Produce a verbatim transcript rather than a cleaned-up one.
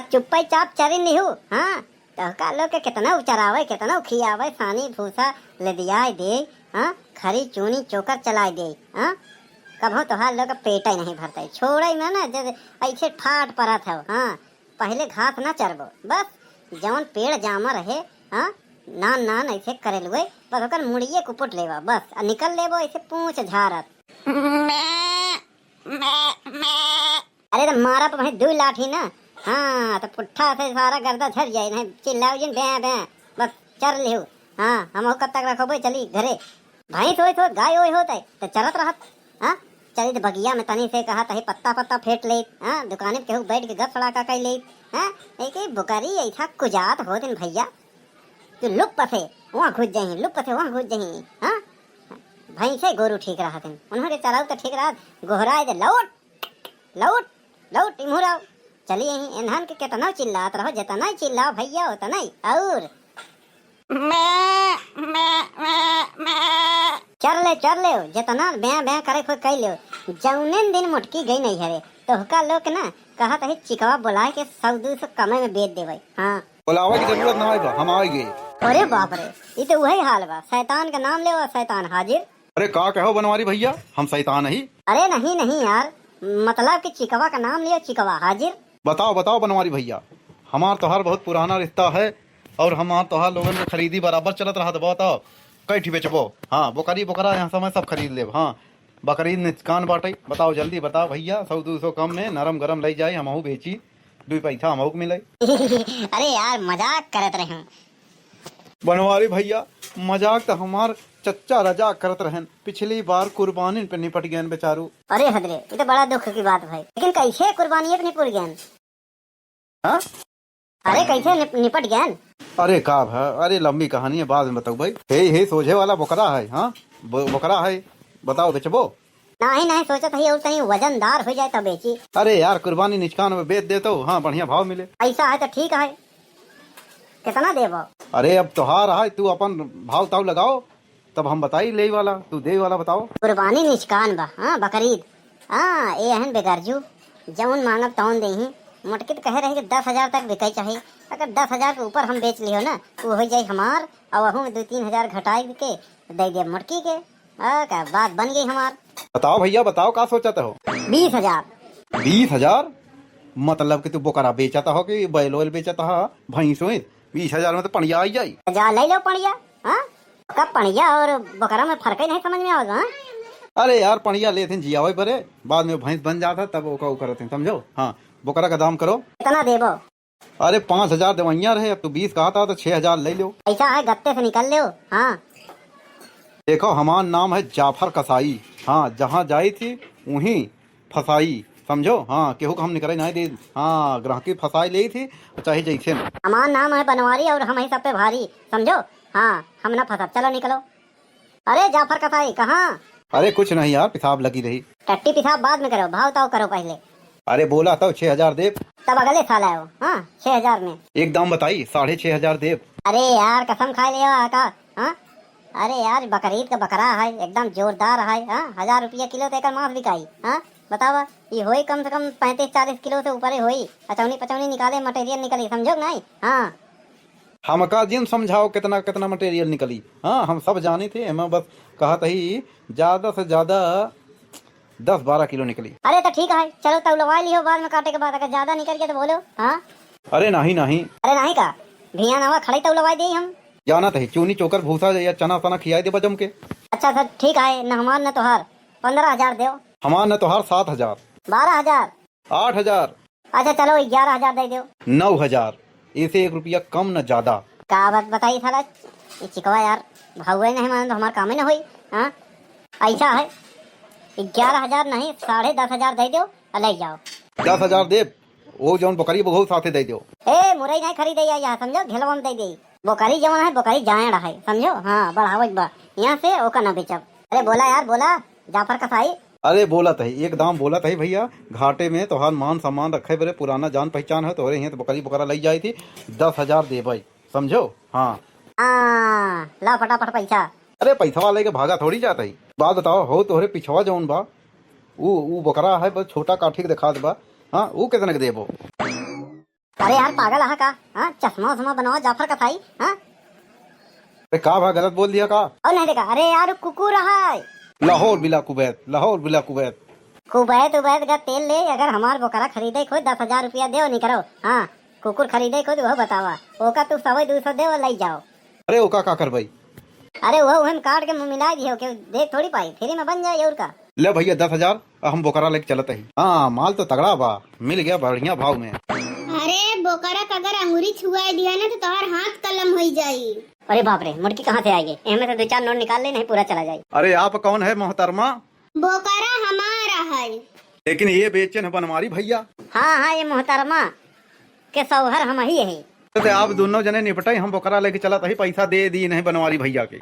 चुप्पे चाप चरिन निहू, हाँ? तोहका लोग के केतनउ चरावइ, केतनउ खियावइ, सानी भूसा लेदियाइ देइ, हाँ? खरी चूनी चोकर चलाइ देइ, हाँ? कबहूँ तोहार लोग के पेटइ नहीं भरतइ। छोड़इ में ना, जब अइसे फाट परत हउ, हाँ? पहिले घास ना चरबो, बस जउन पेड़ जामा रहे, हाँ? नान नान अइसे करेलुवइ, बस ओकर मुड़िए कुपुट लेबो, बस, आ निकल लेबो अइसे पूँछ झारत। मैं, मैं, मैं। अरे, त मारब भाई दुइ लाठी ना। हाँ, त पुट्ठा से सारा गर्दा झर जाई, नहीं चिल्लाओ जिन, बें, बें। बस, चर लिहू। हाँ, हमहू कब तक रखबो, चली घरे। भैंस होइत होत, गाय होइत होत है, त चरत रहत। हाँ, चली त बगिया में तनी से कहा तही पत्ता, पत्ता फेंट लेत। हाँ, दुकाने पे केहू बैठ के गप सड़ाका कइ लेत। हाँ, एक, एक बोकरी ऐसा कुजात होत इन भैया। तू लुक पसे, वहाँ घुस जाही, लुक पसे, वहाँ घुस जाही। हाँ, भैंसे गोरू ठीक रहत इन, उन्हों के चराऊ त ठीक रहत, गोहराए दे, लौट। लौट, लौट, इम्हूर आओ। चली यहीं, एन्हन के केतना चिल्लात रहो, जेतना चिल्लाओ भैया, ओतना ही। और मैं, मैं, मैं, मैं। चर ले, चर ले, जेतना ब्यां, ब्यां करे खुद कई ले। जौने दिन मोटकी गई नहीं हरे, तोहका लोग ना कहत है चिकवा बोलाए के सौ दू सौ कमे में बेच देवे। हाँ। बोलावे की जरूरत ना आइबा, हम आए गए। अरे बाप रे, ई तो वही हाल बा, शैतान का नाम ले और शैतान हाजिर। अरे का कहो बनवारी भैया, हम शैतान ही? अरे नहीं, नहीं यार, मतलब कि चिकवा का नाम लियो, चिकवा हाजिर। बताओ, बताओ बनवारी भैया, हमार तोहार बहुत पुराना रिश्ता है और हमार तोहार लोगन के खरीदी बराबर चलत रहत। बताओ, कई ठी बेचबो? हाँ, बोकरी, बोकरा यहाँ समय सब खरीद लेब। हाँ, बकरी निचकान बाटे। बताओ, जल्दी बताओ भैया, सौ दू सौ कम में नरम गरम लई जाई, हमहू बेची, दुई पैसा हमहू के मिले। अरे यार, मजाक करत रहे हूँ। बनवारी भैया, मजाक त हमार चच्चा रजाक करत रहन। पिछली बार कुर्बानी पे निपट गयन बेचारू। अरे हद रे, ये तो बड़ा दुख की बात भाई। लेकिन कैसे कुर्बानी पे निपट गयन? हाँ? अरे कैसे निप-, निपट गयन? अरे का भा, अरे लंबी कहानी है, बाद में बताऊ भाई। हे, हे सोझे वाला बोकरा है, हाँ? बो-, बोकरा है, बताओ बेचबो? नहीं, नहीं, सोचत हई और तनी वजनदार हो जाए तब बेची। अरे यार, कुर्बानी निचकान में बेच दे तो, हाँ, बढ़िया भाव मिले। ऐसा है तो ठीक है, कितना देबो? अरे अब तोहार है, तू अपन भाव ताव लगाओ, तब हम बताई लेई वाला, तू देई वाला बताओ। कुर्बानी निचकान बा, हाँ, बकरीद। हाँ, ए अहन बेगरजू, जौन मांगब तौन देही। मोटकी त कहे रहे कि दस हजार तक बिकाई चाही। अगर दस हजार के ऊपर हम बेच लियो ना, वो हो जाई हमार, और वहू में दो तीन हजार घटाई के दे दे मोटकी के। आ, का बात बन गई हमार। बताओ भैया, बताओ का सोचत हो? बीस हजार। बीस हजार? मतलब कि तू बोकरा बेचत हो कि बैल वैल बेचत हो, भैंस वैंस? बीस हजार में तो पड़िया आई जाई। जा ले लो पड़िया, हाँ? का पड़िया और बोकरा में फर्क ही नहीं समझ में आवत बा, हाँ? अरे यार, पड़िया लेथिन जियावे बरे, बाद में भैंस बन जात है, तब ओका उ करत हैं, समझो? हाँ, बोकरा का दाम करो। कितना देबो? अरे, पाँच हजार देवइया रहे, अब तू बीस कहा था तो छह हजार ले लो। ऐसा है, गत्ते से निकल लो। हाँ। देखो, हमार नाम है जाफर कसाई। हाँ, जहाँ जाई थी, वहीं फसाई, समझो? हाँ, केहू का हम निकरे नहीं दे। हाँ, ग्राहकी फसाई लेई थी, चाहे जैसे न। हमार नाम है बनवारी और हम ही सब पे भारी, समझो? हाँ, हम ना फंसब, चलो निकलो। अरे जाफर कसाई, कहाँ? अरे कुछ नहीं यार, पेशाब लगी रही। टट्टी पेशाब बाद में करो, भाव ताव करो पहले। अरे बोला तो छह हजार देब। तब अगले साल आयो, हाँ, छह हजार में। एक दाम बताई, साढ़े छह हजार देब। अरे यार, कसम खाए ले आका, हाँ? अरे यार, बकरीद का बकरा है, एकदम जोरदार है, हाँ? हजार रुपया किलो तो एकर मांस बिकाई, हाँ? बतावा, ये होई कम से कम पैंतीस चालीस किलो से ऊपर ही होई। अचौनी पचौनी निकाले, material निकली, समझो कि नहीं? हाँ। हमका जिन समझाओ कितना, कितना material निकली। हाँ, हम सब जानी थे, हमें बस कहा था ही ज्यादा से ज्यादा दस बारह किलो निकली। अरे तो ठीक है, चलो तौलवा लियो, बाद में काटे के बाद अगर ज्यादा निकल गया तो बोलो। हाँ। अरे नहीं, नहीं। अरे नहीं का, भियानवा खड़े तौलवा दे हम। जाना तही, चूनी चोकर भूसा या चना सना खियाई देबा जम के। अच्छा सर, ठीक है, न हमार न तोहार, पन्द्रह हजार देव। हमार न तोहार, सात हजार। बारह हजार। आठ हजार। अच्छा चलो, ग्यारह हजार दे दो। नौ हजार। इसे एक रुपया कम न ज्यादा। का बात बताई साला, ये चिकवा यार, भावे नहीं माने तो हमार काम ही ना होई। हाँ, ऐसा है, ग्यारह हजार नहीं, साढ़े दस हजार दे दो और ले जाओ। दस हजार दे, वो जौन बकरी बघो साथे दे दो। ए, मुरई नहीं खरीदे या, या समझो, घेलवा में दे दे। बोकरी जवन है, बोकरी जायड़ है, समझो? हाँ, बढ़ावे के बा। यहाँ से ओका ना बेचब। अरे बोला यार, बोला, जाफर कसाई। अरे बोलत है, एक दाम बोलत है भैया, घाटे में तोहार मान सम्मान रखे बरे, पुराना जान पहचान है, तोहरे हियाँ तो बकरी बकरा लई जाई थी, दस हजार देबै, समझो? हाँ। हाँ, ला फटाफट पैसा। अरे पैसवा लेके भागा थोड़ी जात है। बात बताओ, हो तोहरे पिछवा जौन बा, ऊ, ऊ बकरा है, बस छोटा काठी के दिखात बा, हाँ, ऊ कितने के देबो? अरे यार, पागल आहा का? हाँ, चश्मा उश्मा बनावा, जाफर कसाई। हाँ, अरे का भा, गलत बोल दिया का? और नहीं देखा, अरे यार, कुकुर है। लाहौर बिला कुवैत, लाहौर बिला कुवैत। कुवैत उवैत का तेल ले, अगर हमार बोकरा खरीदे को दस हजार रुपया देव, नहीं करो। हाँ, कुकुर खरीदे को तो वह बतावा, ओका तू सौ दो सौ देव, ले जाओ। अरे ओका का करबई? अरे वो हम काट के मिला दियो, के देख थोड़ी पाई, फ्री में बन जाए और का। ले भैया दस हजार, हम बोकरा लेके चलत ही। हाँ, माल तो तगड़ा बा, मिल गया बढ़िया भाव में। अरे बोकरा का अगर अंगूरी छुआ दिया ना तो तोहर हाथ कलम हो जाई। अरे बाप रे, मुड़की कहाँ से आएगी? एहमे से दो चार नोट निकाल ले, नहीं पूरा चला जाए। अरे आप कौन है मोहतरमा? बोकरा हमारा है। लेकिन ये बेचन है बनवारी भैया। हाँ हाँ, ये मोहतरमा के सौहर हम ही है। तो आप दोनों जने निपटे, हम बोकरा लेके चलत ही, पैसा दे दी नहीं बनवारी भैया के।